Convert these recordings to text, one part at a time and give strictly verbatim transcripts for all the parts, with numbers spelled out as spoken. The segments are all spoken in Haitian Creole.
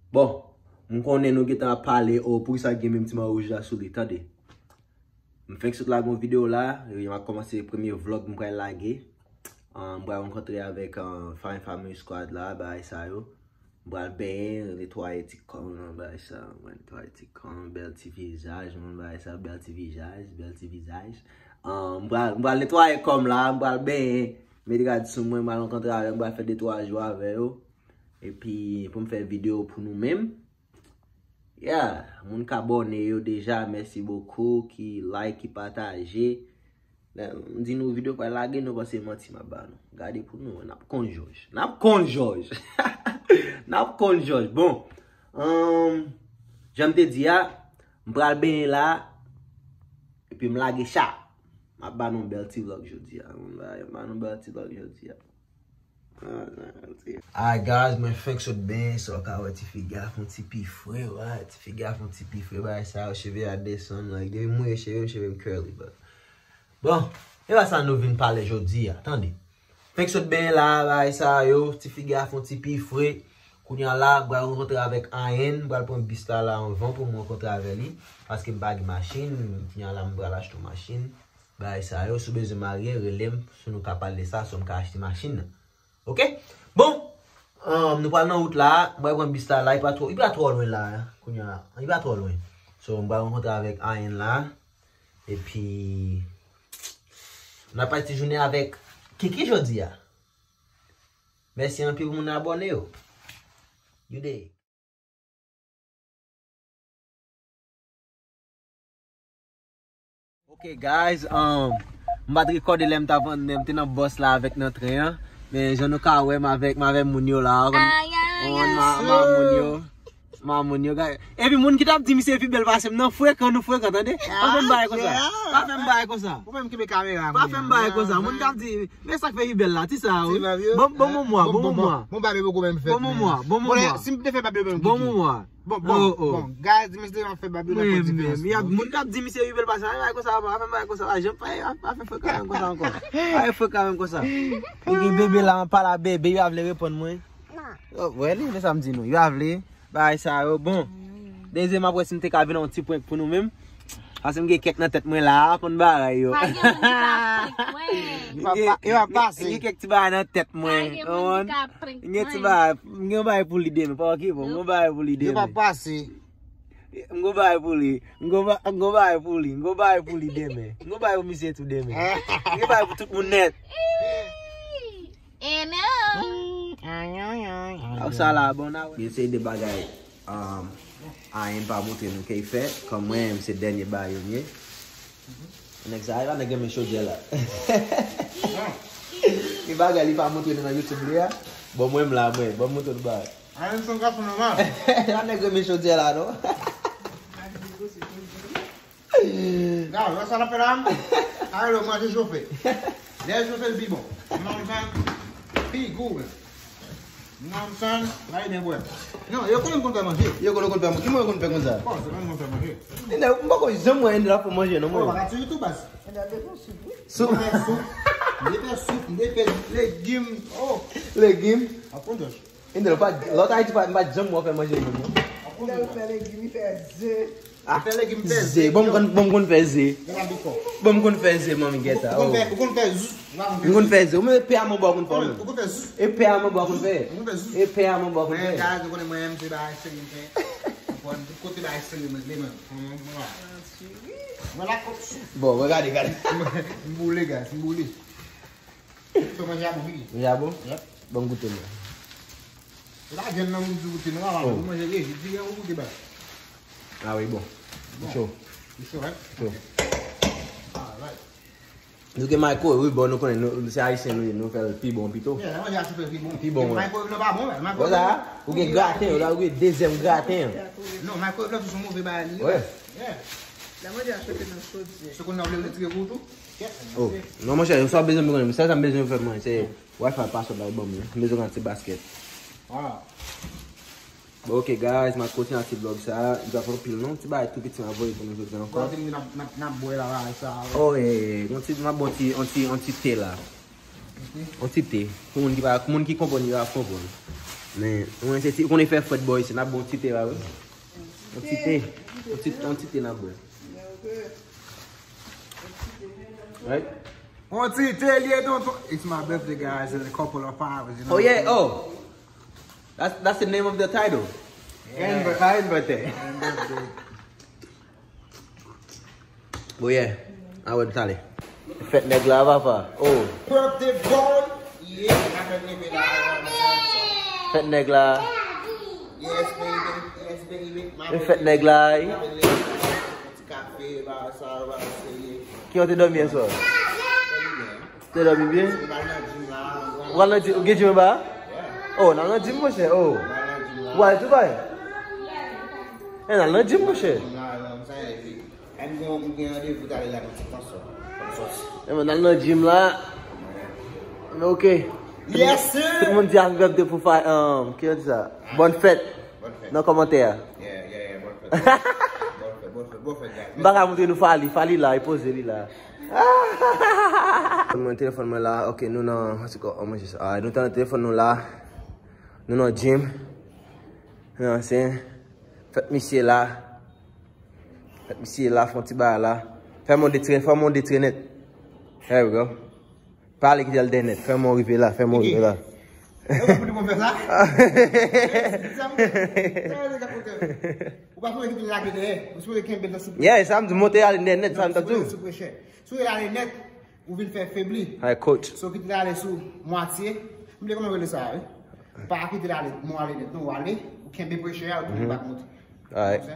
Bon, m konnen nou gentan ap pale, o, poukisa gen menm ti mayo wouj la sou li, tande. M fenk sot lage yon videyo la, e m ap kòmanse premye vlog m pral lage. Ah, m pral rankontre avèk, ah, Fine Family Squad la, bagay sa yo. M pral benyen, netwaye ti kò m nan, bagay sa, m pral netwaye ti kò m, bèl ti vizaj, mwen bagay sa, bèl ti vizaj, bèl ti vizaj. Ah, m pral, m pral netwaye kò m la, m pral benyen, met rad sou mwen, m pral rankontre avè, m pral fè de twa jou avè yo. Epi, pou m fè videyo pou nou menm. Yeah, moun k abòne yo deja, mèsi bokou, ki like, ki pataje. Lè m di nou videyo pral lage, nou panse manti m ap ba nou. Gade pou nou, n ap konn jòj. N ap konn jòj. N ap konn jòj. Bon, um, jan m te di a, m pral benyen la, epi m lage cha. M ap ba nou bèl ti vlog jodi a. M ba, m ba nou bèl ti vlog jodi a. Alright, guys, mwen fenk sot benyen, sa w ka wè ti figa fè yon ti pi fre, right? Ti figa fè yon ti pi fre, bagay sa yo, cheve a desann, like, depi m mouye cheve m, cheve m curly, but. Bon, e pa sa nou vin pale jodi a, tande. Fenk sot benyen la, bagay sa yo, ti figa fè yon ti pi fre. Kounye a la, m pral rankontre avèk Ayen, m pral pran bis la, la anvan pou m rankontre avè li, paske m pa gen machin, kounye a la, m pral achte yon machin. Bagay sa yo, si w bezwen marye, rele m, si nou ka pale de sa, si m ka achte machin nan. Oke? Bon, um, nou pral nan wout la, m pral pran bis la, la, li pa twò, li pa twò lwen la, kounye a, li pa twò lwen. So, m pral rankontre avèk Ayen la, epi, n ap pase jounen avèk Kiki jodi a. Mèsi anpil pou moun abòne yo. You dey. Ok, guys, um, m pa t rekòde lè m t ap, lè m te nan bòs la avèk nan tren an. Men jan nou ka wè, m avèk, m avèk moun yo la. Konn, konn, m a, m a moun yo. M a moun yo, guys. Epi moun ki t ap di misye pi bèl pase m nan frekan, nou frekan, tande? Pa fè m bagay konsa. Pa fè m bagay konsa. Ou menm ki kamera. Pa fè m bagay konsa. Moun k ap di, men sa k fè pi bèl la, ti sa, wi. Bon, bon, bon mwa, bon, bon mwa. Bon, bagay poko menm fèt. Bon, bon mwa, bon, bon mwa. Si m te fè bagay menm, bon, bon mwa. Bon, bon, bon, guys, misye ap fè Babylon fè diferans. Moun k ap di misye pi bèl pase, ay, bagay konsa, pa fè bagay konsa, pa janm fè, pa fè frekan menm konsa ankò. Pa fè frekan menm konsa. Li gen bebe la, an pale a bebe, yo pa vle reponn mwen. Oh, wè li, men sa m di nou, yo pa vle. Bagay sa yo, bon. Dezyèm, m ap wè si m te ka vin yon ti prank pou nou menm. Paske m gen kèk nan tèt mwen la, konn bagay yo. Pa gen moun ki ka prank mwen. Yo ap pase. M gen kèk ti bagay nan tèt mwen. Pa gen moun ki ka prank mwen. M gen ti bagay, m gen yon bagay pou li demen, pa okipe w, m gen yon bagay pou li demen. Yo ap pase. M gen yon bagay pou li, m gen yon ba-, m gen yon bagay pou li, m gen yon bagay pou li demen. M gen yon bagay pou misye tou demen. M gen bagay pou tout moun nèt. E non. Aw sa la, bon, na wè. Gen seri de bagay, um, Ayen pa montre nou ke l fè. Kòm mwen, se dènye bagay yo m ye. Nèg sa, e pa nèg renmen chodyè la. Gen bagay li pa montre nou nan YouTube li a. Bon, mwen m la, mwen. Bon, m montre nou bagay. Ayen se yon gason nòmal. E pa nèg renmen chodyè la, non. Gade, wè sa l ap fè la? Ayen lè w manje chofe. Lè l chofe, l pi bon. Nan yon jan, pi gou menm. Nan yon jan, la e byen bwè. Non, yo konnen m konn fè manje. Yo konnen w konn fè manje. Ki mwen yo konn fè konsa? Bon, se mwen m konn fè manje. Nèg, m poko janm wè Endel ap fè manje, non, mwen. Ou pa ka tire tou, baz. Endel te fè soup, wi. M te fè soup, m te fè soup, m te fè legim. Oh. Legim? Ap konn jòj. Endel, pa, lòt Ayiti pa, m pa t janm wè w fè manje menm, non. Endel fè legim, li fè ze. Ah, fè legim, fè ze. Bon, m konn, bon, m konn fè ze. Bon, m konn fè ze, manmi gèt sa. Ou konn fè, ou konn fè z-, m konn fè ze. Ou menm, e pè a manbo a konn fè menm. Ou konn fè z-, e pè a manbo a konn fè. Ou konn fè z-, e pè a manbo a konn fè. Mwen, gaz, ou konnen mwen, m se bagay serye m fè. Ou konprann, tout kote bagay serye m regle, men. Mwen la kòk sou. Bon, mwen gade, gade. M boule, gaz, m boule. Fè manje a bon, Kiki. Manje a bon? Yep. Bon, goute mwen. E pa vyann nan moun di goute, non, papa. Oh. Pou manje, e, di gen ou goute ba. Ah wi, bon. Bon. Li cho. Li cho, hein? Li cho. Ok. Alright. Nou gen microwave, wi, bon, nou konnen, nou, se Ayisyen nou ye, nou fè l pi bon pito. Yeah, manje a chofe pi bon. Pi bon, wi. Microwave nan pa bon, microwave. Bon, sa, ou gen graten, la, ou gen dezyèm graten. Non, microwave la, se yon move bagay li ye. Wi. Yeah. Lè manje a chofe nan chodyè. Se konn nan vle retire pou ou tou? Oh, non, monchè, sa w bezwen mwen konnen, sèl sa m bezwen fè mwen, se Wi-Fi password la ou ban mwen. M bezwen gade ti basket. Voilà. Bon, ok, guys, m ap kontinye ak ti vlog sa. Li pa fè anpil non, ti bagay tou piti m ap voye pou nou jodi ankò. Bon, n ap, n ap, n ap bwè la, bagay sa. Oh, eh, yon ti, m ap bon ti, yon ti, yon ti te la. On ti te. Pou moun ki pa, pou moun ki konprann, yo ap konprann. Men, mwen se ti, ou konnen fè frèt bò isi, n ap bon ti te la, wi. On ti te. On ti, on ti te n ap bwè. Right? On ti te liye tonton. It's my birthday, guys, in a couple of hours, you know. Oh, yeah, oh. That's, that's the name of the title. Yeah. And bir-, my birthday. And birthday. Bon, yeah. A wè nou t ale. Fèt nèg la, papa. Oh. Birthday boy. Yeah, n ap fèt nèg la. Fèt nèg la. Yes, baby. Yes, baby. E fèt nèg la, wi. Ti kafe, ba sa, ba serye. Ki ou te dòmi yè swa? Te dòmi byen? Ou pral nan gym la? Ou pral nan gym, ou gen gym anba? Oh, n al nan gym, monchè. Oh. Ou pral tou bay? E, n al nan gym, monchè. Gym la, sa e, m gen, m gen randevou talè la nan ti pansò. Fò m sòti. E, n al nan gym la. Men, ok. Yes, sir. Tout moun di happy birthday pou Fa-, um, ki yo di sa? Bòn fèt. Bòn fèt. Nan kòmantè a. Yeah, yeah, yeah, bòn fèt. Bòn fèt, bòn fèt, bòn fèt, guys. M pa ka montre nou Fally, Fally la, li poze li la. Mwen telefòn mwen la, ok, nou nan, an tou ka, an manje sa. Ah, nou nan telefòn nou la. Nou nan gym. Nan sen. Fèt misye la. Fèt misye la, fè on ti bagay la. Fè m on detrenèt, fè m on detrenèt. There we go. Pale kite l dènèt, fè m on rive la, fè m on rive la. Ou pa fè kite l lage dèyè. Ou sipoze kenbe l nan sou pye. Yeah, sa m di, monte ale nèt, nèt, sa m t ap di w. Sou prechè. Si w ale nèt, ou vin fè febli. Ay, coach. So, kite l ale sou mwatye. M bliye kòman yo rele sa, wi. Pa kite l ale, mwen ale nèt. Non, ou ale, ou kenbe prechè a, ou tounen bak monte. Alright.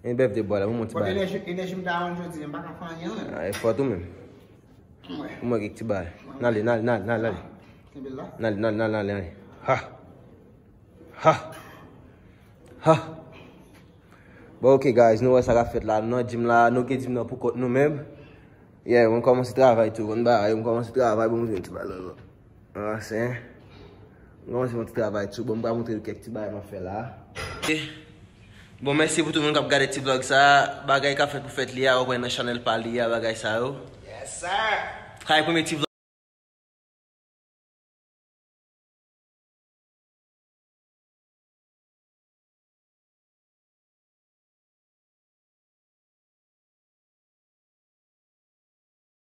Yon bèf de bwa la, pou mwen ti bagay. Enèji, enèji m ta rann jodi, m pa ka fè anyen, menm. Ah, e fò tou menm. Pou mwen kèk ti bagay. N ale, n ale, n ale, n ale, n ale. Kenbe l la. N ale, n ale, n ale, n ale. Ha! Ha! Ha! Bon, ok, guys, nou wè sa k ap fèt la. Nou nan gym la, nou gen gym nan pou kont nou menm. Yeah, mwen kòmanse travay tou, konn bagay, mwen kòmanse travay, bon, mwen ti bagay la. Ah, se. Mwen kòmanse yon ti travay tou, bon, mwen pral montre nou kèk ti bagay mwen fè la. Ok. Bon, mèsi pou tout moun k ap gade ti vlog sa. Bagay k ap fèt pou fèt li a, ou wè nan chanèl pa li a, bagay sa yo. Yes, sir. Sa e premye ti vlog.